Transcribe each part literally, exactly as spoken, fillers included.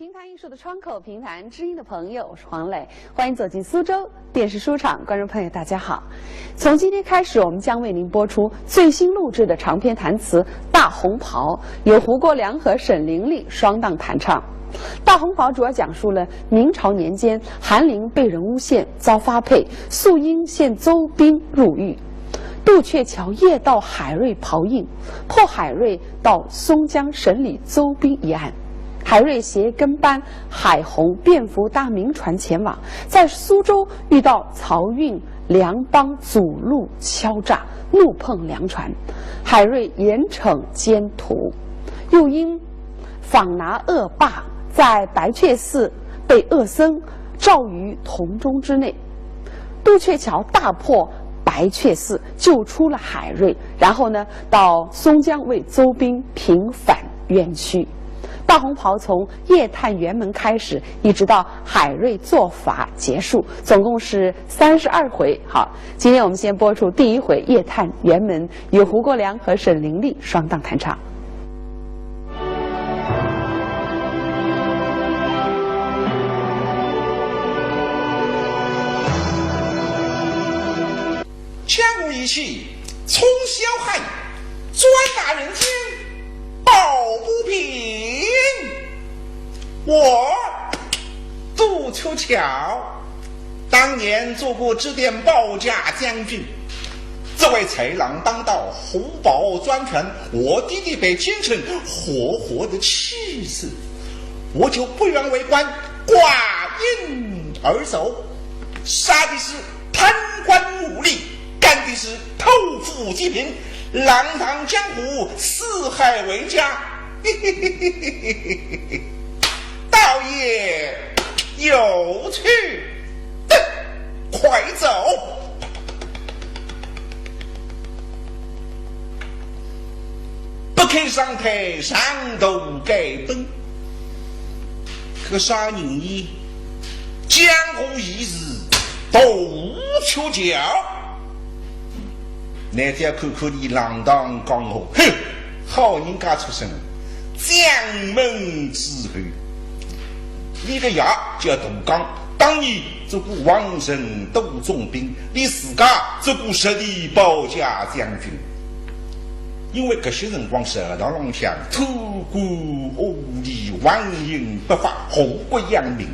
评弹艺术的窗口，评弹知音的朋友，我是黄磊，欢迎走进苏州电视书场。观众朋友，大家好。从今天开始，我们将为您播出最新录制的长篇弹词《大红袍》，由胡国良和沈伶俐双档弹唱。《大红袍》主要讲述了明朝年间，韩林被人诬陷，遭发配，宿英献邹兵入狱。杜鹊桥夜盗海瑞袍印，迫海瑞到松江审理邹兵一案。海瑞携跟班海洪便服搭民船前往，在苏州遇到漕运粮帮阻路敲诈，怒碰粮船，海瑞严惩奸徒。又因访拿恶霸，在白雀寺被恶僧罩于铜钟之内。杜鹊桥大破白雀寺，救出了海瑞，然后呢，到松江为邹兵平反冤屈。《大红袍》从夜探辕门开始，一直到海瑞坐法结束，总共是三十二回。好，今天我们先播出第一回夜探辕门，由胡国良和沈伶俐双档弹唱。江湖义气，冲霄汉，专拿人间抱不平。我杜鹊桥，当年做过指点保驾将军，这位豺狼当道，虎豹专权，我爹爹被奸臣活活的气死，我就不愿为官挂印而走，杀的是贪官污吏，干的是偷富济贫，浪荡江湖，四海为家。倒也有趣，快走！不肯上台，上头该奔。可啥人呢？江湖义士杜鹊桥。乃覅看看俚浪荡江湖，哼，好人家出身，将门之后。俚个爷叫杜刚，当年做过皇城都总兵，俚自家做过实地保驾将军。因为搿歇辰光社堂浪向贪官污吏横行不法，祸国殃民。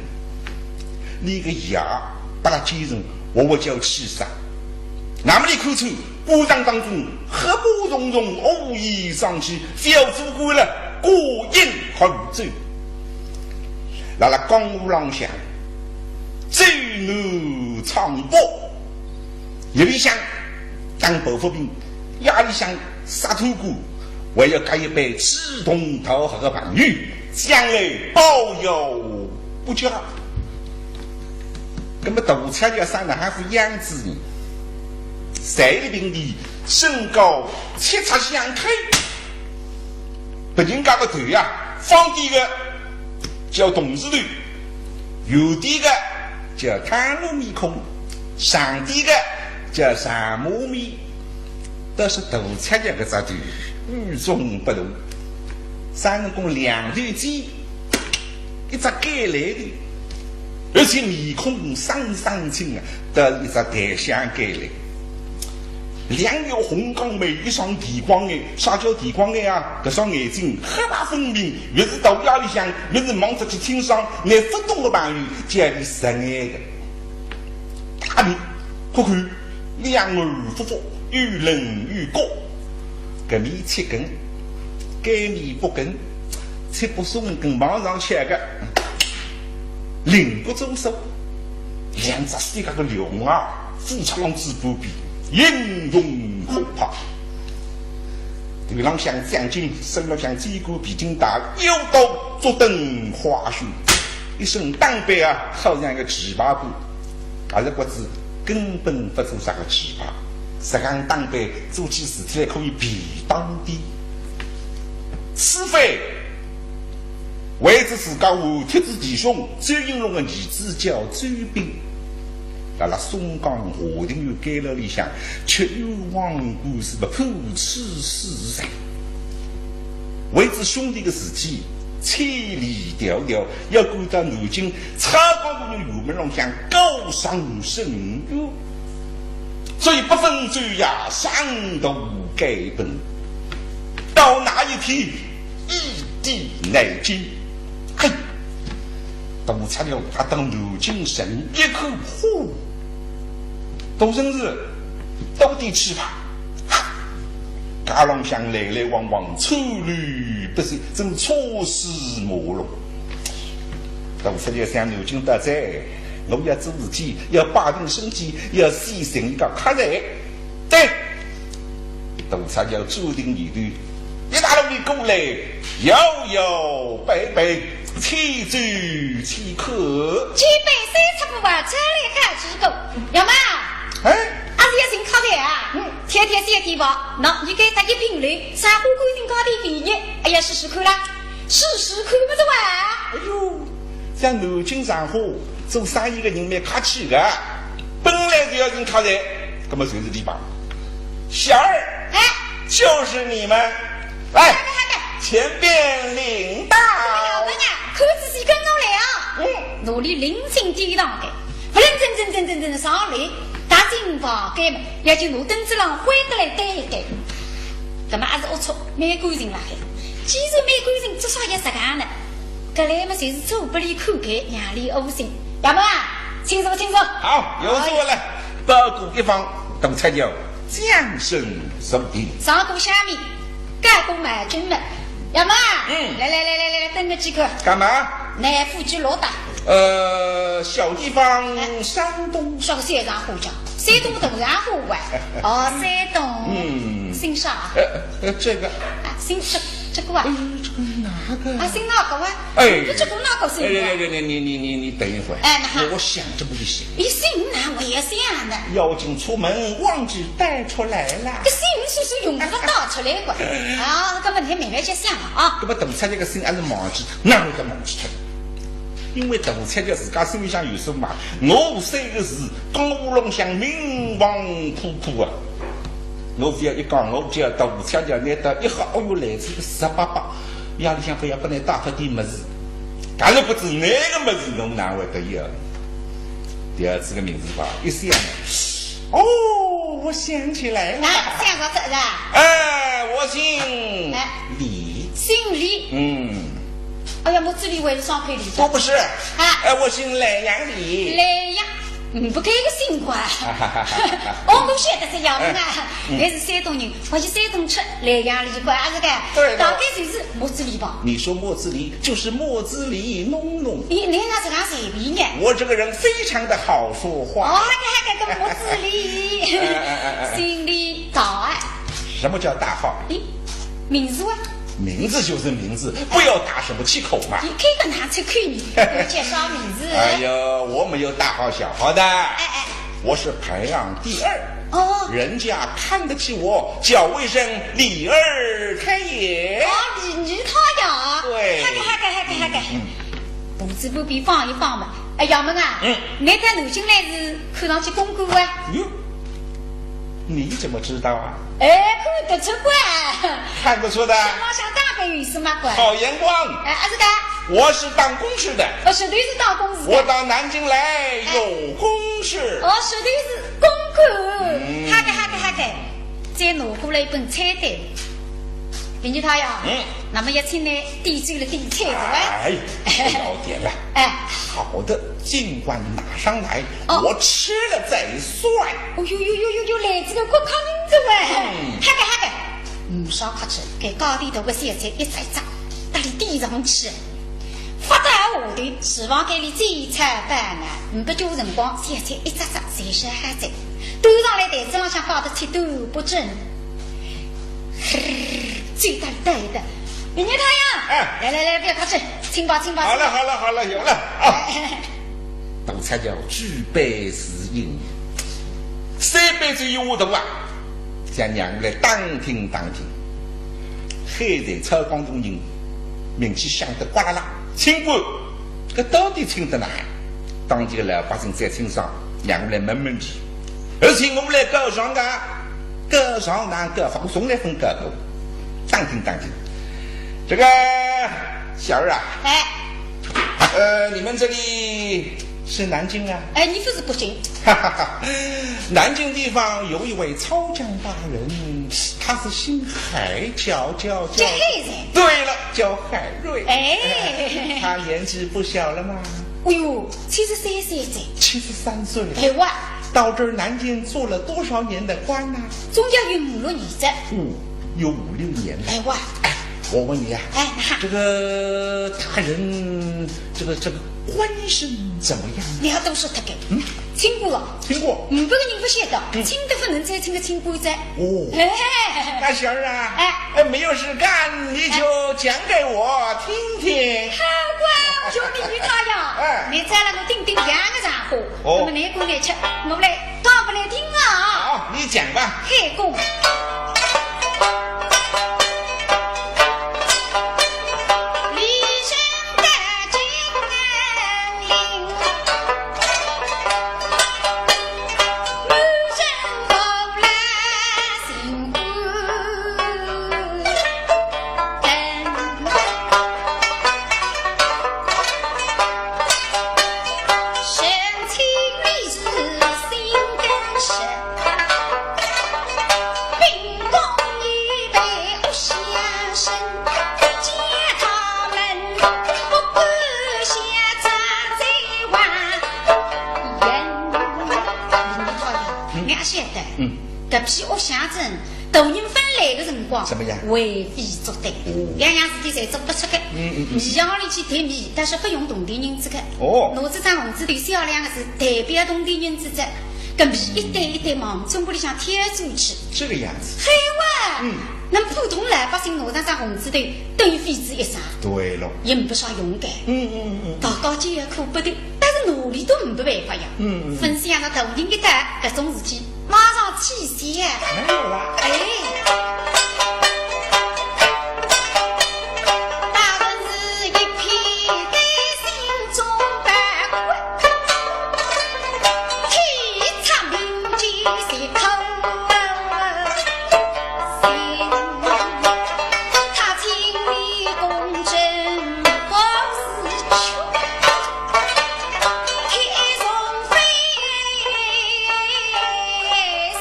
俚个爷拨俚奸臣活活叫气煞。那么俚看出官场当中黑幕重重，乌烟瘴气，覅做官了，挂印而走。辣辣江湖浪向，走南闯北，夜里向打抱不平，夜里向杀贪官，还要结一班志同道合的朋友，将来保佑不绝。那么杜鹊桥生得还副样子呢，才艺并蒂，身高七尺两开，别人家个头呀，方点个叫筒子头，圆点个叫塔螺面孔，长点个叫长马面。但是杜鹊桥搿只头与众不同，啥人讲两头尖，一只橄榄头，而且面孔生生青啊，倒是一只檀香橄榄。两条红光眉，一双电光眼，啥叫电光眼啊？搿双眼睛黑白分明，越是到夜里向，越是望出去清爽，乃勿懂个朋友叫俚色眼个。大面，看看，两耳不服，又冷又高。搿面七根，该面八根，七八十五根，望上去个，零骨中手。两只手搿个龙啊，虎出浪子半边，英雄可怕。头浪向将巾，身浪向尖管皮筋带，腰刀足蹬花靴，一身打扮啊，好像一个奇葩官，还是觉着根本勿做啥个奇葩。实梗打扮，做起事体来可以便当点。此番 为仔自家和帖子弟兄周应龙的儿子叫周斌，辣辣松江华亭县监牢里向吃冤枉官司，被判处死罪。为仔兄弟的事体，千里迢迢，要赶到南京，差高个人衙门浪向告上申冤，所以不分昼夜，上途该奔。到那一天，一抵南京，哎，大家要踏到南京城一看，嚯，大城市，到底去吧。 街浪向来来往往，川流不息，真车水马龙。大家要想南京大哉，我要做事体，要摆平生计，要先寻一个客栈。对，大家要注定一对，一大路的过来，摇摇摆摆，千走千看。举杯三尺不忘，千里好之过。要么，哎，阿是要寻客栈啊？嗯。 天天三天吧，喏，你给他一瓶嘞，啥货贵定高低便宜，哎呀，试试看啦，试试看么子哇。哎呦，像南京上货，做生意的人蛮客气的，本来就要人客人，那么就是地方。小二，哎，就是你们，来，来，来，来，前边领道。哎呀，看仔细跟我来啊。嗯。哪里领进地堂的，不能真真真真真上来，踏进房间嘛， 要紧拿凳子浪翻得来对一对。那么还是龌龊，蛮干净了海。既然蛮干净，至少要实梗呢。搿来嘛，就是做拨俚看看，让俚窝心。要么啊，请坐，请坐。好，有座了。哎。包裹一放，等菜鸟将身入定。上过香米，盖过毛巾了。要么啊，嗯。来来来来来来，等个几个。干嘛？来，夫妻落搭。 呃，小地方，哎，山东。说个山上话讲，山东大山话啊。哦，山东。嗯。姓啥啊？呃，呃，这个。啊，姓这，这个啊。哎呦，这个哪个？啊，姓哪个啊？哎，你这个哪个姓啊？哎，你，你，你，你，你，你等一会儿。哎，那好。我，我想这么一想。你姓哪我也想的。要紧出门忘记带出来了。这姓是是用不着带出来个。啊，搿么你慢慢去想啊。搿么等出来个姓还是忘记脱，哪会得忘记脱？ 因为大菜鸟自家心里向有数嘛，我三个字，讲喉咙向明黄扑扑啊。我只要一讲，我只要大菜鸟拿到一喝，哦哟，来仔个十八八，夜里向勿要拨倷带脱点物事，但是勿知哪个物事，我哪会得要？第二个名字吧，一想，哦，我想起来了。啊，想着这是吧？哎，我姓哎，李。姓李。嗯。 哎呀，木子李还是双口李？我不是。啊。哎，我姓莱阳李。莱阳，嗯，不该个姓管。哦，我晓得是要问啊，嗯。还是山东人，我是山东出，莱阳李管啊，是个。对的。大概就是木子李吧。你说木子李，就是木子李弄弄。你，你那是讲随便的。我这个人非常的好说话。哦，还个，还个，跟木子李。哎，哎，哎，哎，哎。姓李，大啊。什么叫大号？咦，名字啊？ 名字就是名字，不要打什么气口嘛。你这个拿出去，你，你叫啥名字？哎呀，我没有大号小号的。哎，哎。我是排行第二。哦。人家看得起我，叫我一声李二太爷。哦，李二太爷。对。好个，好个，好个，好个。嗯。肚子不必放一放嘛。哎，衙门啊，嗯。你到南京来是看上去公干啊？哟，你怎么知道啊？哎，看得出个。看得出的。身浪向打扮有意思嘛，个。好眼光。哎，啊，是个。我是当公事的。哦，绝对是当公事的。我到南京来有公事。哦，绝对是公干。嗯。好个，好个，好个。再拿过来一本菜单。李二太爷，嗯。那么要请你点酒了，点菜是吧？哎，不要点了。哎。好的，尽管拿上来，哦。我吃了再算。哦哟哟哟哟哟，来这个国家名字喂。嗯。好个，好个。嗯，少客气，搿高低头个小菜一只一只，搭俚点上去。 发到下头，厨房间里再炒饭呢，呒不叫辰光，小菜一只只，侪是好菜。端上来台子浪向摆得七端八正。走到里头，李二太爷，哎。来来来，不要客气，请吧，请吧。好了，好了，好了，有了啊。哎。大菜叫举杯自饮，三杯酒一下头啊，将让来打听打听。 海瑞炒广东人，名气响得呱啦啦，清官，搿到底清得哪？当地个老百姓最清爽，让我来问问伊。而且我来告状个，告状哪告法，我从来勿告过。打听打听，这个小二啊，哎，呃，你们这里是南京啊？哎，你不是北京？哈哈哈，南京地方有一位操江大人，他是姓海，叫，叫，叫，叫海瑞。对了，叫海瑞。哎。他年纪不小了嘛。哎呦，七十三岁哉。七十三岁了。哎哇。到这儿南京做了多少年的官呐？总要有五六年哉。哦，有五六年了。哎哇。哎，我问你啊，哎，哈。这个大人，这个，这个官声怎么样？你要都说他给。嗯？清官啊。清官。五百个人不晓得，嗯。清得不能再清个清官哉。哦。哎。那小二啊，哎。哎，没有事干，你就讲给我听听。好官，我就听你这样。哎。你再来我顶顶两个然后，哦。那么你过来吃，我来讲不来听啊。好，你讲吧。后宫。你晓得，嗯。搿批恶相声，大人勿来个辰光，怎么样？为非作歹，哦。两样事体侪做勿出个。嗯，嗯，嗯。米行里去提米，但是勿用铜钿银子个。哦。拿仔张红纸头写两个字，代表铜钿银子哉，搿米一担一担往中国里向挑出去。这个样子。嘿哇！嗯。那普通老百姓拿着张红纸头，等于废纸一张。对了。也没啥用个。嗯，嗯，嗯。大家皆苦不得，但是哪里都没办法呀。嗯，嗯，嗯。分析啊，那大人一到，搿种事体 马上起先。没有了。哎。大人是一片丹心中白骨，天差民间是苦心。他清理公正不是穷，天上飞 是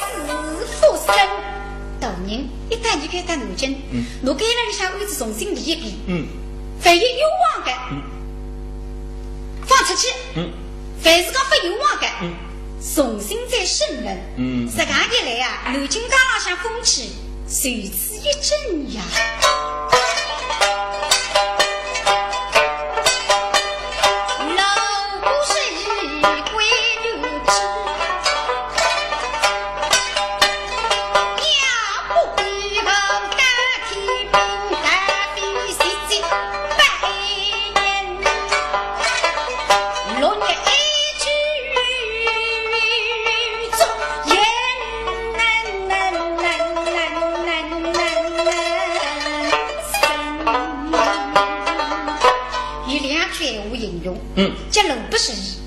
福生。大人，一旦离开到南京，嗯。侬该了里向位置重新立一遍。嗯。万一冤枉个，嗯。放出去。嗯。凡是讲勿冤枉个，嗯。重新再审问。嗯。实梗一来啊，南京街浪向风气 如此一震呀。老不是一归有之，要不比王大天兵大非是几百年，落日一去 有两句闲话形容，嗯。叫路不拾遗，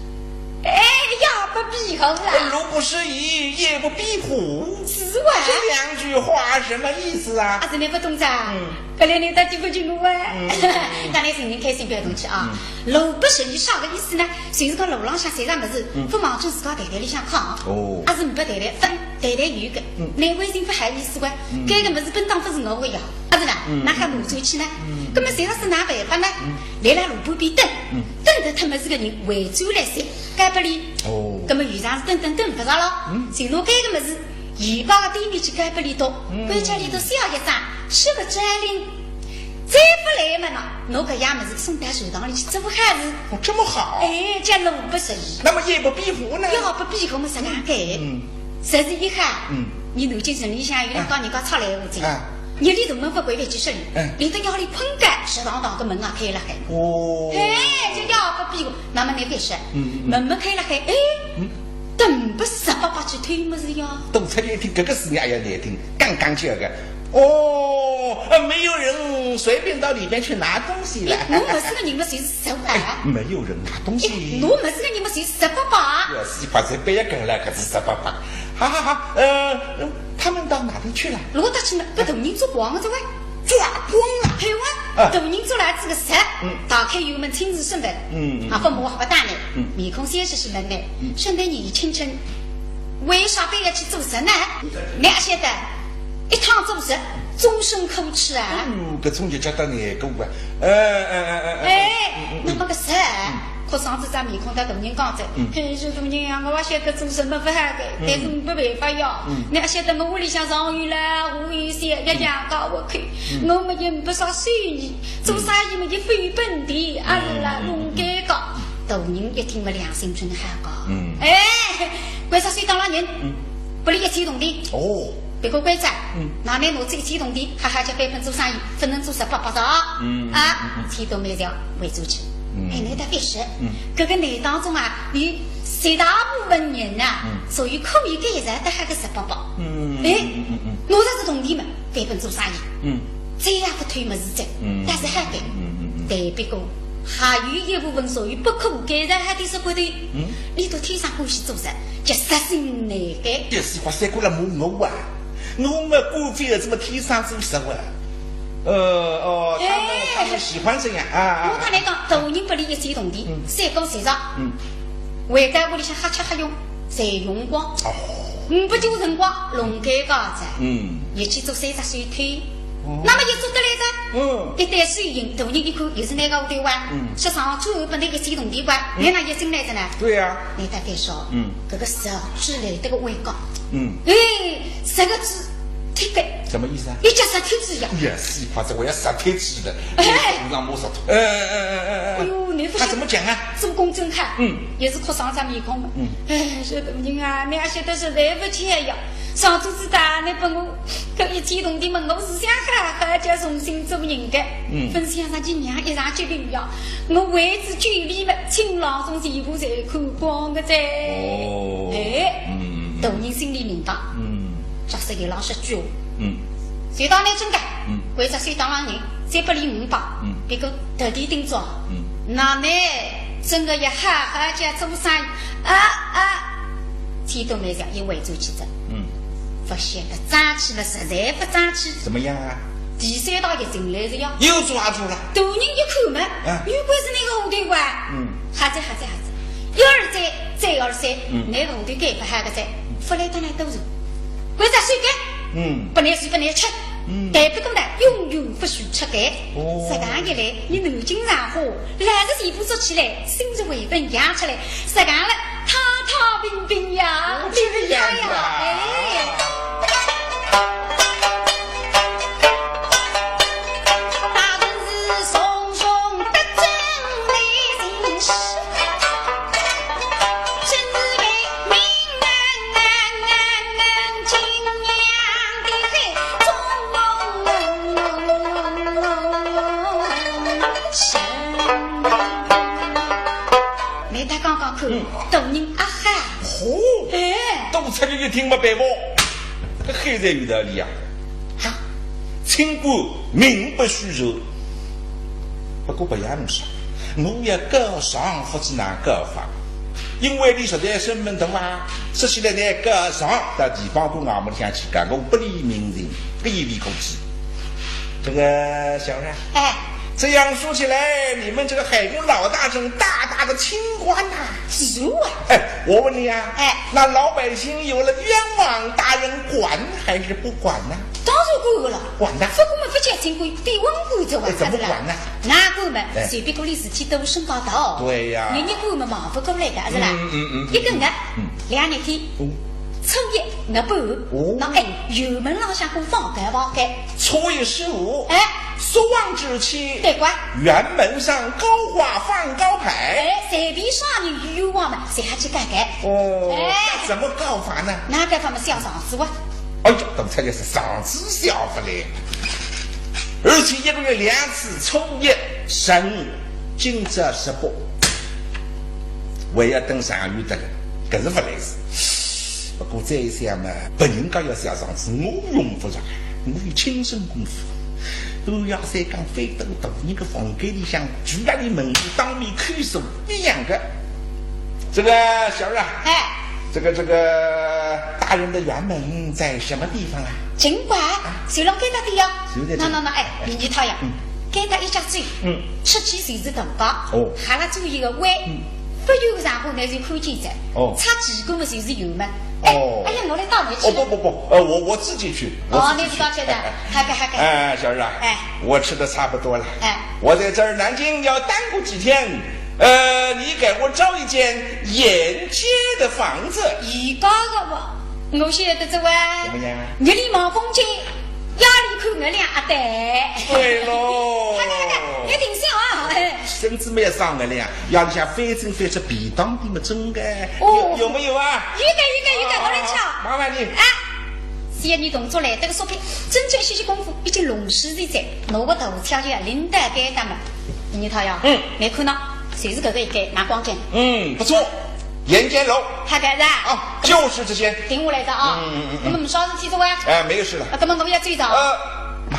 哎，夜不闭户啦。路不拾遗，夜不闭户。是哇。这两句话什么意思啊？啊，是你不懂噻？嗯。搿两年到底不及我啊。嗯。当然是人开心，不要动气啊。嗯。路不拾遗啥个意思呢？ 就是讲路浪向侪是物事，嗯。勿望准自家袋袋里向扛，哦。还是没袋袋，勿袋袋有个，嗯。难为情勿好意思个，嗯。搿个物事本当勿是我个呀，阿是啦，嗯。哪能拿转去呢？嗯。葛末现在是哪办法呢？嗯。来了路旁边等，嗯。等得脱物事个人回转来噻，交拨俚。哦。葛末有常是等等等勿着了，嗯。就拿搿个物事 伊讲店里去交拨俚笃，嗯。关照俚笃写一张，写个招令，再勿来嘛呢，拿搿样物事送到祠堂里去做好事。哦，这么好。哎，叫路不拾遗。那么夜不闭户呢？夜不闭户嘛，实梗个。嗯。实际一下，嗯。伲南京城里向有两家人家出来无子，啊。日里大门勿关，勿去说俚，嗯。连到夜里困觉，祠堂堂个门也开了海。哦。哎，就夜不闭户，那么倷别说，嗯，嗯，嗯。门没开了海，哎，嗯。 等勿十八八去偷物事呀。都出来一听，搿个事情也要难听，刚刚叫个。哦，呃，没有人随便到里面去拿东西了。哎，我物事个人嘛，就是十八。哎，没有人拿东西。哎，我物事个人嘛，就是十八八。要死，把这杯也跟了，可是十八八。好好好，呃，他们到哪里去了？罗大去呢，拨大人抓光了，这位。抓光了？嘿哇。啊。大人做仔仔个事，嗯。打开油门亲自审问，嗯，嗯。啊，勿骂勿打呢，嗯。面孔显示是冷呢，嗯。审问年轻人，为啥非要去做事呢？嗯。倷阿晓得，一趟做事，终身可耻啊。哎哟，搿种日脚当难过啊。哎，哎，哎，哎，哎。哎，嗯，嗯，嗯。那么个事，嗯。 哭丧着张面孔搭大人讲着，嗯。嘿，是大人啊，我也晓得做事没法个，嗯。但是没办法呀。嗯。倷也晓得我屋里向上有老下有小，要养家活口，嗯。我没也没啥收入，做生意没也非本地，嗯。啊啦，弄尴尬。大人一听么良心真好个。嗯。哎，关照收当了人，嗯。拨俚一千铜钿。哦。 别个关照，嗯。拿倷拿仔一千铜钿，哈哈叫翻本做生意，勿能做十八八十。嗯，啊，嗯，嗯，嗯。千头万绪回转去。嗯。哎，倷倒覅说，嗯。搿个难当中啊，有绝大部分人呐，嗯。属于可以改造得好个十八八。嗯，哎，嗯，嗯，嗯，嗯。拿着是铜钿嘛，翻本做生意。嗯。再也勿推么事体，嗯。但是好个，嗯，嗯，嗯。但不过，还有一部分属于不可改造好的是骨头，嗯。俚笃天生欢喜做事，叫杀性难改。一句闲话，三个人骂我啊！ 我么过去也这么天生做事啊。呃，哦，他们，哎。他们喜欢这样啊，啊，啊。我搭倷讲，大人拨俚一千铜钿，嗯。三个闲话，嗯。回到屋里向瞎吃瞎用，侪用光。哦。呒不就辰光，弄尴尬哉。嗯。一去做三只手推，哦。那么也做得来哉。嗯。一旦手硬，大人一看，又是倷个后头哇，嗯。说上转拨倷一千铜钿哇，嗯。倷哪也进来哉呢？对呀。倷倒覅说，嗯。搿个事啊，是来得个伟大。 嗯。哎，十个字，铁板。什么意思啊？一脚石头子一样。哎呀，死快哉，我要石头子的。哎。我让我石头。哎，哎，哎，哎，哎。哎呦，你不是他怎么讲啊？做工真好。嗯。也是哭丧着面孔嘛。嗯。哎，说大人啊，倷也晓得是来不及呀。上次子打，倷拨我搿一千铜钿嘛，我是想好好叫重新做人个。嗯。勿想着娘一场疾病呀，我为仔救俚嘛，清老中全部侪看光个哉。哦。哎。嗯。 大人心里明白，嗯。假使有老实句话，嗯。随当倷真个，嗯。为仔随当老人，再拨俚五百，嗯。别个特地叮嘱，嗯。那倷真个要好好叫做生意，啊，啊，千头万绪也回转去哉，嗯。勿晓得争气了，实在勿争气。怎么样啊？第三道也进来了呀。又抓住了。大人一看嘛，啊。又怪是倷个后头哇。嗯。好哉，好哉，好哉。 一而再，再而三，嗯。倷个后头改勿好个哉，勿来得来多少。为仔收改，嗯。拨倷收拨倷吃，嗯。但不过呢，永远勿许吃改。哦。实梗一来，倷南京上货，老实全部做起来，心是回本养出来，实梗了，太太平平呀，哦，这个样子啊。平平呀，哎。 倷再讲讲看，嗯。大人阿好。嚯！哎。都出去一听没办法，搿还是有道理呀。啊？ 清官命不虚传。不过勿要弄啥，我要告状勿知哪告法，因为俚实在生门头啊，说起来呢，告状到地方官衙门里向去告，我不利民情，不利民气。这个小二啊，哎。这样说起来，你们这个海公老大人大大的清官呐。是啊。哎，我问你啊，哎。那老百姓有了冤枉，大人管还是不管呢？ 当然管个了。管的。不过嘛，勿叫清官，比文官这还哎，怎么管呢？哪管嘛，哎。随便管俚事体都升高到。对呀。日日管嘛忙勿过来个，是啦？嗯，嗯，嗯，嗯。一个月，嗯。两日天，哦。初一月半，哦。那哎，辕门浪向挂放告牌。初一十五，哎。说往之期，对关。辕门上高挂放告牌。哎，随便啥人有冤枉嘛，侪要去告告。哦，哎。那怎么告法呢？哪告法嘛，写状子哇。 哎哟，大人也是状子写勿来，而且一个月两次，初一、十五，今朝十八，还要等上月得了，搿是勿来事。不过再一想嘛，别人家要写状子，我用勿着，我有亲身功夫。半夜三更翻到大人个房间里向，跪辣俚门前当面叩首，一样个。这个小二啊，哎。 这个，这个，大人的辕门在什么地方啊？尽管，啊？随便告到底呀。随便告。那，那，那，哎，明日他呀，嗯。该搭一家子，嗯，出去就是大家，哦，还了做一个弯，嗯，不远个场化呢就看见哉，哦，出去过么就是有么。哦，哎呀，我来带你去。哦不不不，呃，我我自己去，我哦，自己你自己去的，哎好个好个。哎，小日啊，哎，我吃的差不多了，哎，我在这儿南京要耽搁几天，呃，你给我找一间沿街的房子。一个个不，我晓得这位，怎么样啊？你里忙风景，夜里看月亮啊，对。对喽。好个好个，你定心啊，哎。身子蛮伤的了呀，夜里向反正反正便当的么真的，哦，有有没有啊？有的有的有的，我来抢。麻烦你。哎，三年动作来得个速度，真正歇歇功夫已经弄死一只，我个头抢去领带该搭么，你讨呀？嗯，没看到，就是搿个一个拿光景。嗯，不错，沿街楼。好个是吧？啊，就是这些。定下来的啊。嗯嗯嗯嗯。那么没啥事体做啊？哎，没有事了。啊，那么我要走了啊。呃，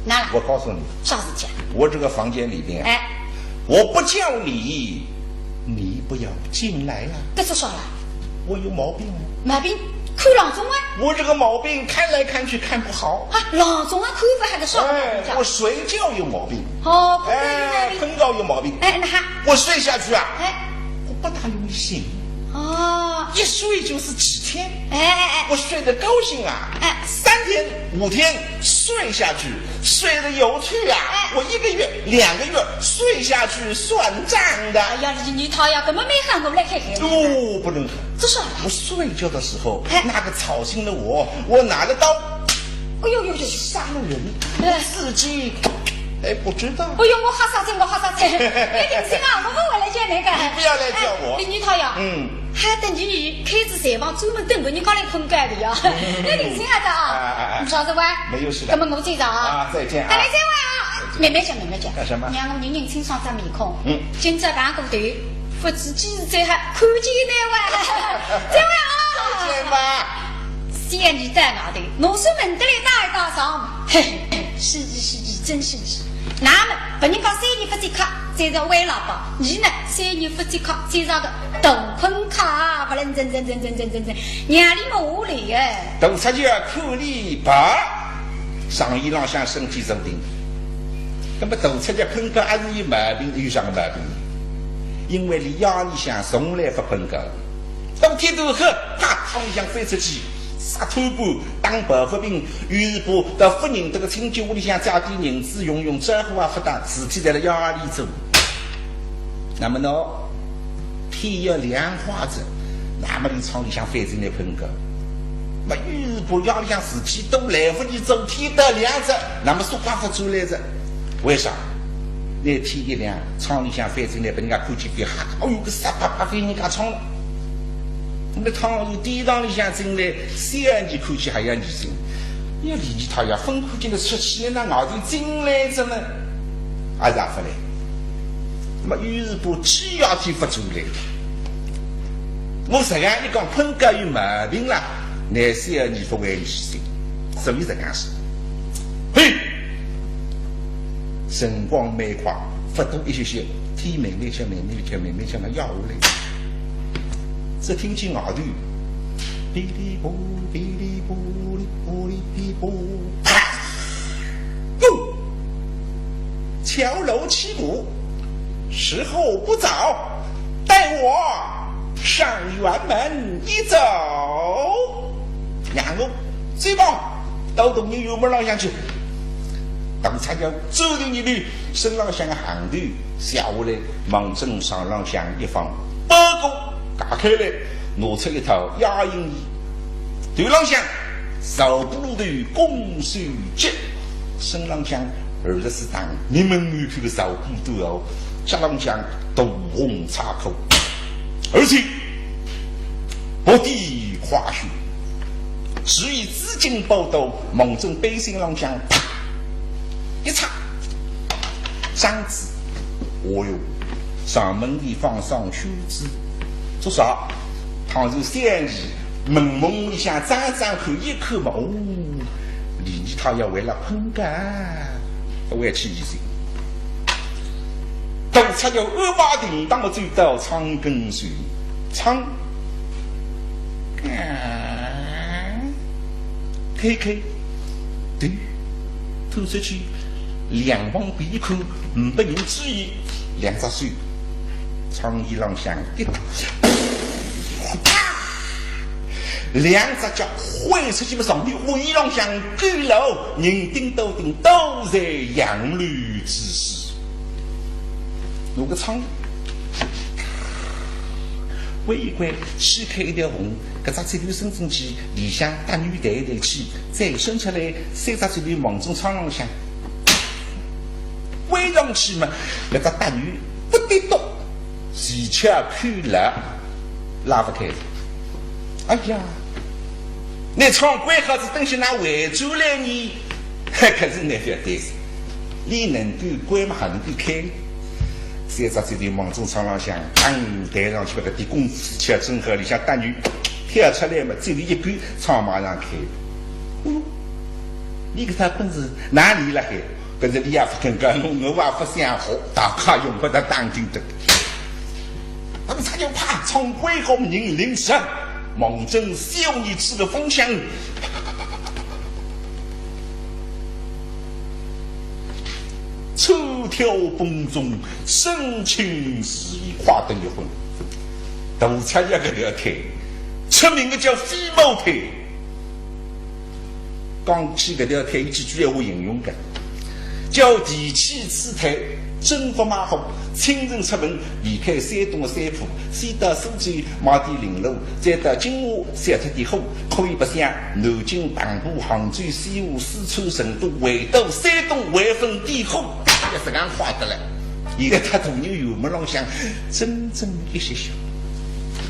那了，我告诉你，啥事体啊？我这个房间里边，哎，我不叫你，你不要进来了。搿是啥了？我有毛病啊。毛病？看郎中啊？我这个毛病看来看去看不好。啊，郎中啊，看勿好个啥毛病，哎我睡觉有毛病。哦，看勿好有毛病。哎，困觉有毛病。哎，那还，我睡下去啊，哎，我不大容易醒。哦，一睡就是几天。哎哎哎，我睡得高兴啊，哎，三天五天睡下去，睡得有趣啊，哎，我一个月两个月睡下去算账的。哎呀，你你讨呀，根本没喊我来看看。哦，不能喊。这是，我睡觉的时候，哎，那个吵醒了我，我拿着刀，哎呦呦呦，杀了人，哎自己还不知道。哎呦，我吓煞真，我吓煞真，你定心啊，我不会来见那个。你不要来叫我。哎，你讨呀，嗯，还等你开始睡房专门等着你刚来困觉的呀，你定心啊的哎哎哎啊，你晓得吧？没有事的。那么我走了啊，啊，再见啊。大家再会啊，慢慢讲，慢慢讲。干什么？让我认认清爽张面孔。嗯，今朝碰过头，不知几时再还看见你哇，再会啊。再见吧。三年到外头，侬是门得来打一打上，嘿嘿，稀奇稀奇，真稀奇。那么别人讲三年不见客，再是歪喇叭，你呢，三年不见客，再是个大困客，不能真真真真真真真，让你么下来哎。大出去看俚吧，上衣浪向身体生病。那么大出去困觉还是有毛病，有啥个毛病？因为俚夜里向从来不困觉。 到天头黑，啪，窗里向飞出去，杀拖布，打抱不平，于是把到勿认得个亲戚屋里向借点银子用用，账户也勿打，事体侪辣夜里做。那么喏，天要亮化仔，那么俚窗里向翻进来困觉。那么于是把夜里向事体都来勿及做，天都亮仔，那么说话勿出来仔。为啥？ 那天一亮，窗里向翻进来，拨人家看见，别吓，哦哟，个煞白白翻人家窗了。那么窗户地浪里向进来，三年看见还要疑心。要李二太爷勿看见了出去，那外头进来怎么？还是勿来。那么于是把鸡也提勿出来。我实梗一讲，困觉有毛病了，那三年勿会疑心，所以实梗说。嘿， 辰光蛮快，勿多一歇歇，天慢慢叫，慢慢叫，慢慢叫，那夜下来。只听见外头，噼里啪，噼里啪哩，噼里噼啪，啪！哟，敲锣起鼓，时候不早，待我上辕门一走。让我走吧，到大人辕门浪向去。大出去走到里头，身浪向个行头卸下来，望准床浪向一放，包裹解开来，拿出一套夜行衣，头浪向绸布头弓手结，身浪向二十四打，你们看个绸布头哦，脚浪向大红叉裤，而且 薄底胯靴，只以紫金宝刀望准背心浪向啪一插，张子，哦哟，上面里放双靴子，做啥？倘若三年门缝里向张张看一看嘛，哦，李二太爷为了困觉，勿会去疑心。 大出去安排停当个走到窗跟前，窗，嗯，开开，对，透出去，两旁边一看，呒拨人注意，两只手，窗沿浪向一搭，啪！两只脚挥出去么，上头屋檐浪向勾牢，人顶到顶，倒在杨柳之势。搿个窗 关一关，掀开一条缝，搿只贼头伸进去，里向搭女抬一抬去，再伸出来，三只贼头望准窗浪向。关上去嘛，搿只搭女勿得动，齐巧扣牢，拉勿开。哎呀，倷窗关好仔，等歇哪哼回转来呢？可是倷覅担心，俚能够关嘛，还能够开。 三只贼头望准窗浪向，当，弹上去，搿个底功夫巧，正好里向搭女跳出来嘛，嘴里一勾，窗马上开。哦，倷搿只本事哪哼来个？搿是倷也勿肯讲，我也勿想学，大家用勿着当听的。那么他就啪，窗关好，人领上，望准小女子个方向， 抽挑崩中，身轻如燕，快得一昏。大出爷搿条腿，出名个叫飞毛腿。讲起搿条腿，有几句闲话形容个，叫提起此腿，真勿马虎。清晨出门，离开山东个山铺，先到苏州买点绫罗，再到金华 小贴点货，可以白相南京、澎湖、杭州、西湖、四川、成都，回到山东还分点货，也是俺花得了。现在他大人院门浪向，整整一歇歇，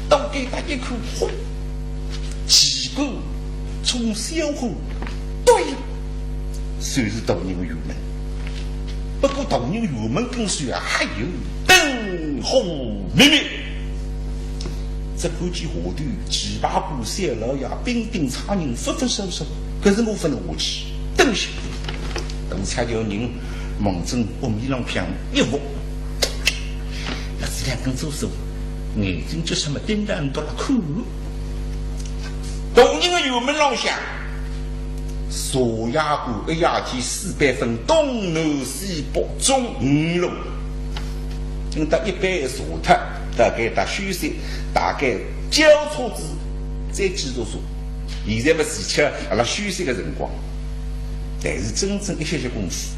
到该搭一看，嚯，奇怪，从小货，对，就是大人院门。不过大人院门跟首啊，还有灯火明灭。 只看见下头，旗牌官、小老爷、兵丁差人，忽忽疏疏，搿是我勿能下去。等歇，等差叫人望准屋面浪向一伏，拿仔两根手手，眼睛就这么盯牢笃辣看。大人个院门浪向，茶叶馆一夜天四班分，东南西北中五路。 今朝一班茶脱，大概搭休息，大概交错仔再继续坐。现在么是恰阿拉休息个辰光，但是整整一歇歇功夫，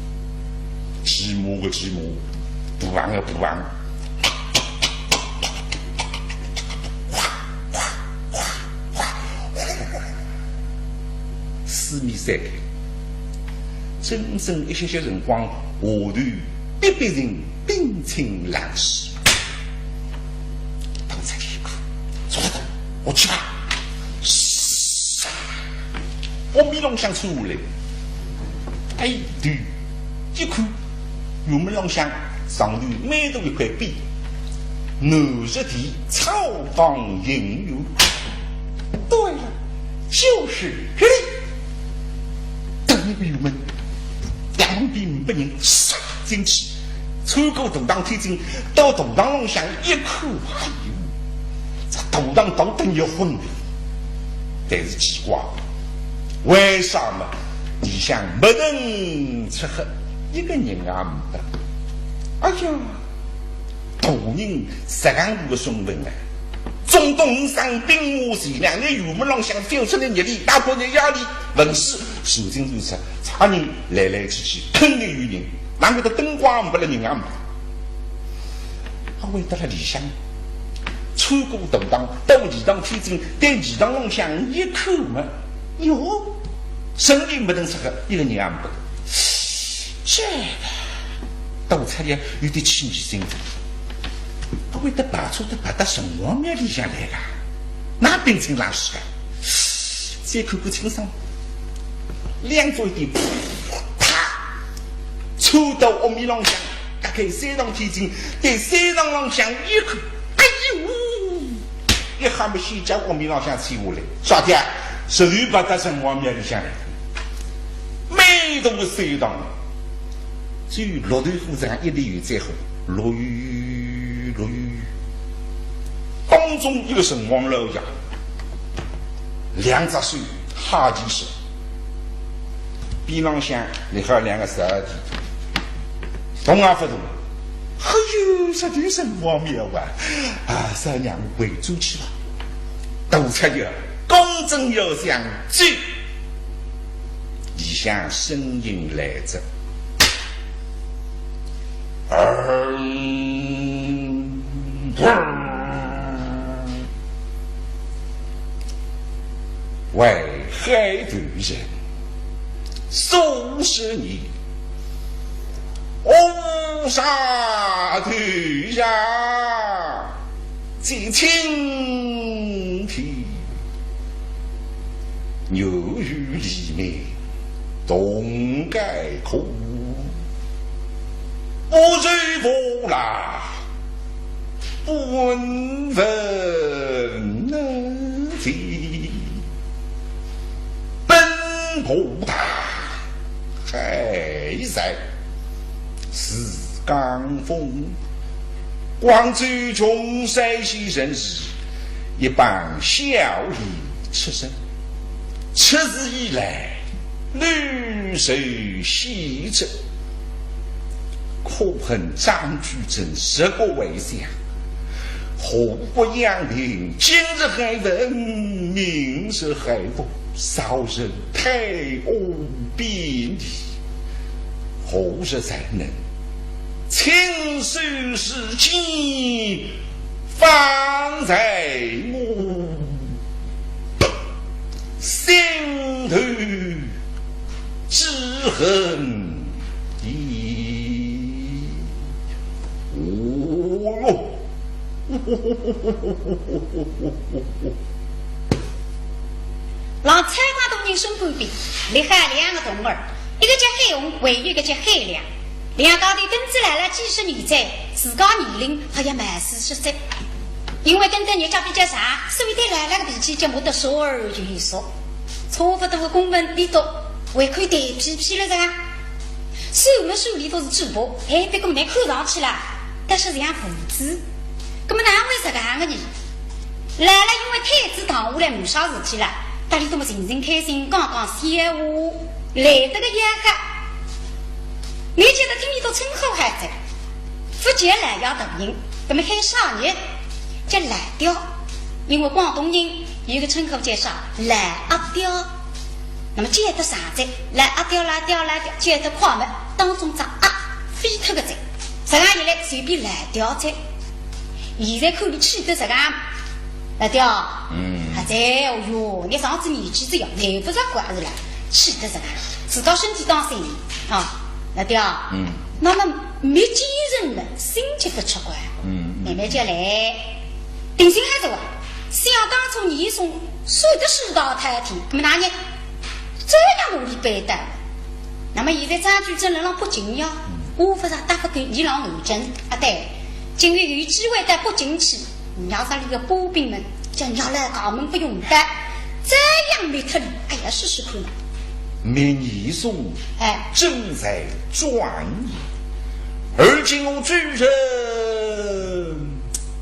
骑马个骑马，步行个步行，哗哗哗哗，四面三开。 整整一歇歇辰光，下头逼逼人，兵清粮实。当差一看，坐得动，下去吧。唰，屋面浪向冲下来，哎，对，一看，院门浪向上头蛮大一块匾，南直殿草堂影院。对了， 就是这里。等一个院门，两旁边呒拨人，杀进去，穿过大堂天井，到大堂浪向一看，哎呦，这大堂倒腾一昏。但是奇怪，为啥么里向没人吃喝，一个人也没得？哎呀， 大人实梗大个身份啊，总统五省兵马钱粮，拿院门浪向翻出来热力，大半日夜里，文书传进传出，差人来来去去，肯定有人，哪会得灯光呒拨了，人也呒拨。阿会得了里向，穿过大堂，到二堂天井，对二堂浪向一看嘛，哟，真个没人吃喝，一个人也呒拨。 这个，大差爷有点起疑心，阿会得跑错得跑到城隍庙里向来个？哪哼兵清粮实个？再看看清爽，两脚一点，啪，窜到屋面浪向，打开三堂天井，对三堂浪向一看，哎呦！ 一下么先叫屋面浪向吹下来，啥体啊？实头跑到城隍庙里向来，蛮大个三堂，只有绿豆腐这样一粒油再好，绿油绿油。当中一个城隍老爷，两只手哈其手，边浪向立好两个小弟。动也勿动。哎哟，实在是勿妙啊！啊，小娘回转去了。大出去，刚正要想走，里向声音来哉。淮海头人，数十年，乌纱头上，最青天，牛与里面，同盖苦，不愁无啦。 不闻问那地，奔波大海在四江风。广州穷山西人是一帮小人出身，出世以来， 绿水西沉，可恨张居正日国为相，祸国殃民，今日还文，明日还武，造成太恶变矣。何日才能亲手施剑，方在我 心头之恨矣。哦哟！让蔡广大人身边立好两个童儿，一个叫海洪，还有一个叫海亮。两家头跟仔奶奶几十年哉，自家年龄好像满四十岁。 因为跟仔日脚比较长，所以对奶奶个脾气就没得说而就有说。差不多个公文里头，还可以弹皮皮了这个。手么手里头是嘴巴，哎，别个没看上去啦，但是像胡子。那么哪会这个样个呢？奶奶因为太子堂下来没啥事体了，大家都么寻寻开心，讲讲笑话，来得个呀哈。你觉得听你都称呼还在， 福建老爷大人，那么喊啥呢？叫老爹，因为广东人有个称呼叫啥？老阿爹。那么叫得长哉，老阿爹，老爹，老爹，叫得快么，当中只阿飞脱个哉，实梗一来随便老爹哉。现在看你气得实梗，老爹，嗯。啊，这，哦哟，你上次年纪这样，来不着管是了，气得实梗，自家身体当心啊，老爹。嗯。那么没精神了，心就不出怪。嗯，嗯。慢慢叫来，定心还是哇，想当初你送水的水道太平，那么哪呢？这样我里背的。那么现在张居正人让北京呀，嗯。我不是打不给你让南京啊，对，今日有机会到北京去， 人家说那个把柄们，叫人家来衙门不用的，这样没特例，哎呀，试试看嘛。明年送，哎。正在转移，而今我主人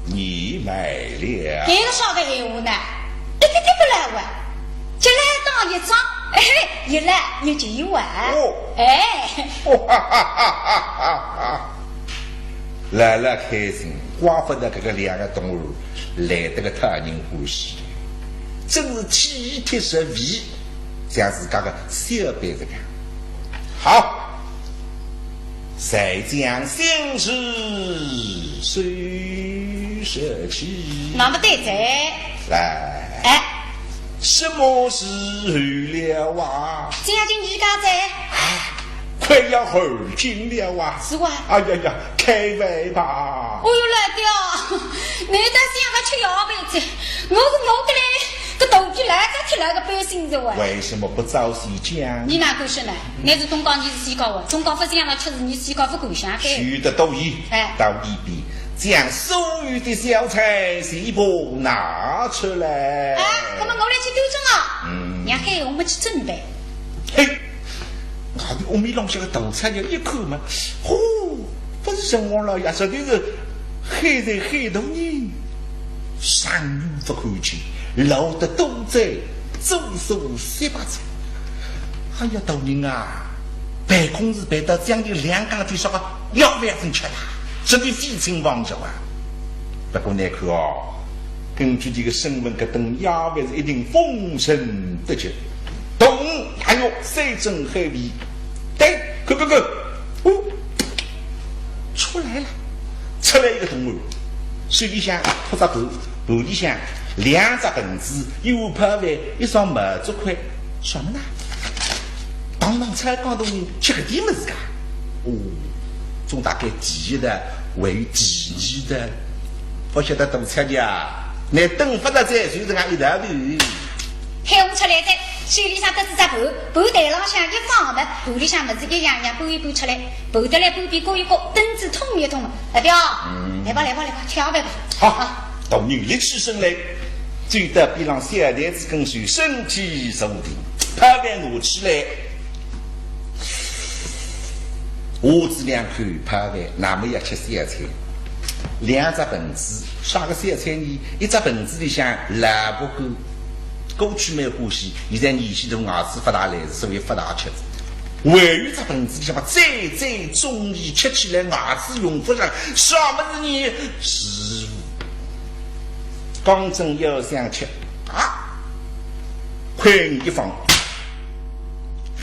你买了。这个啥个闲话呢？一点点不来哇，就来打一仗，哎，一来一就一万。哦。哎。哦，哈哈哈哈哈哈。 老老开心，怪不得搿个两个童儿来得个讨人欢喜，真是体贴入微，像自家个小辈子样。好，再将心事收拾起。那么对哉。来。哎。什么时候了啊？将近二更哉。啊， 快要二更了啊！是哇。哎呀呀，开饭吧！哦哟，老爹，你倒想个吃夜饭子，我是我的嘞，搿肚皮来个吃来个半醒着哇。为什么不早些讲？你哪敢说呢？你是东家，你是西家哇？东家不想了吃，是你西家不敢想个。休得多言，哎。到里边，将所有的小菜全部拿出来。哎，那么我来去端正啊。嗯。让海洪么去准备。嘿， 外头屋面浪向个大菜园一看嘛，嚯，不是城隍老爷，实在是海在海头呢。上有不看见，老得多在，左手西八子。哎呀，大人啊，办公事办到将近两更天，啥个夜饭勿吃啦，实在非亲方着啊。不过倷看哦，根据这个身份，搿顿夜饭是一定丰盛得极。大鱼、鸭肉，山珍海味。对，看看看，哦，出来了，出来一个大碗，手里向托只盘，盘里向两只盆子，一碗泡饭，一双毛竹筷，啥么呢？ 堂堂菜缸头人吃搿点物事噶？哦，总大概第一道，还有第二道，勿晓得大菜家，倷等勿着哉，就搿能一道头。喊我出来哉，手里向得仔只盘，盘台浪向一放么，盘里向物事一样样搬一搬出来，盘得来搬边，搁一搁，凳子通一通。老表，嗯。来吧，来吧，来吧，吃饭吧。好，啊。大人立起身来，走到边浪小台子跟前，身体坐定，泡饭拿起来。 下仔两口泡饭，那么要吃小菜。两只盆子，啥个小菜呢？一只盆子里向萝卜干，过去蛮欢喜，现在年纪大，牙齿勿大来，所以勿大吃。还有一只盆子里向嘛，最最中意，吃起来牙齿用勿着，啥物事呢？豆腐。刚正要想吃，啊，筷一放，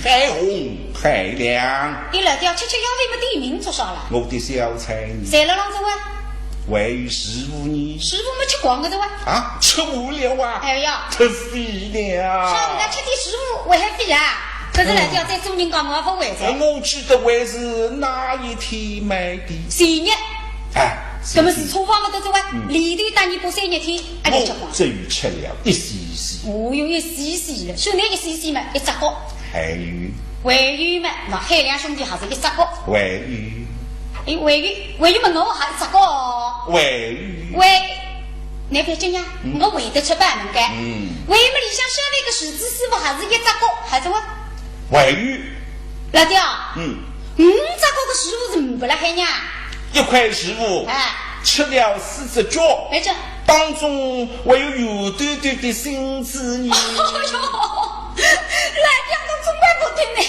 海洪海亮。伊老爹吃吃夜饭么点名做啥啦？我的小菜呢？侪辣浪子哇。还有豆腐呢？豆腐么吃光个子哇。啊，吃完了啊。哎呀。忒肥了。啥人家吃点豆腐还还肥啊？搿是老爹再做人家我也勿会哉。我记得还是哪一天买的？前日。哎，搿么是错方个得子哇，嗯。里头搭你过三日天，哎，就吃光。我只有吃了一些些。哦哟，一些些了，算倷一些些嘛，一只角。 还有。还有嘛，那海亮兄弟还是一只角。还有。哎，还有，还有嘛，我还一只角哦。还有。还，倷覅紧呀，嗯。我还得出版文个。嗯。还有嘛，里向稍微个厨子师傅还是一只角，还是我。还有。老爹啊，嗯。五只角个师傅是呒不辣海呢。一块师傅，哎。吃了四只角。没错。当中还有圆嘟嘟的心子呢。哎哟， 老爹侬总蛮过分呢，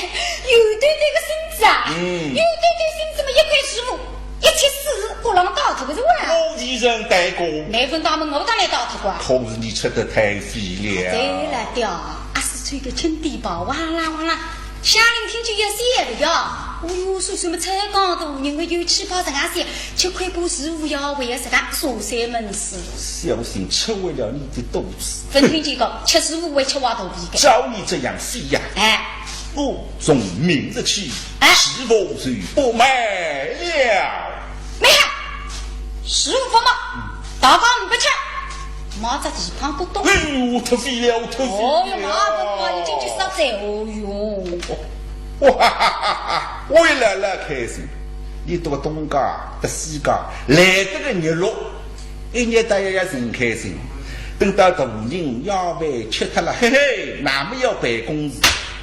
圆嘟嘟个心子啊，嗯。圆嘟嘟心子嘛，一块豆腐，一切事勿浪倒脱个是哇？我一人带过。那份大门我当然倒脱过啊。可是你吃得太肥了。对了，爹，阿是穿个青底袍，哇啦哇啦，乡邻听见要笑个呀。哦哟，说什么菜缸头，人个有气泡这样些，吃块布豆腐要为了啥个？说三门四。小心吃坏了你的肚子。 勿听见讲，吃豆腐会吃坏肚皮个。照你这样说呀，哎。我从明日起，哎。豆腐就不卖了。卖啊，豆腐勿卖，大家勿吃，买只地方不多。哎哟，忒肥了，忒肥了。哦哟，买勿卖，已经去杀哉，哦哟。哇哈哈哈，我也来了开心。你到东家，到西家，来得个热络。 一日到夜也真开心。等到大人夜饭吃脱了，嘿嘿，那么要办公事，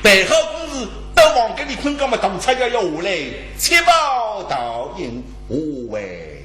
办好公事，到房间里困觉嘛，大太阳要下来，七宝倒影，下回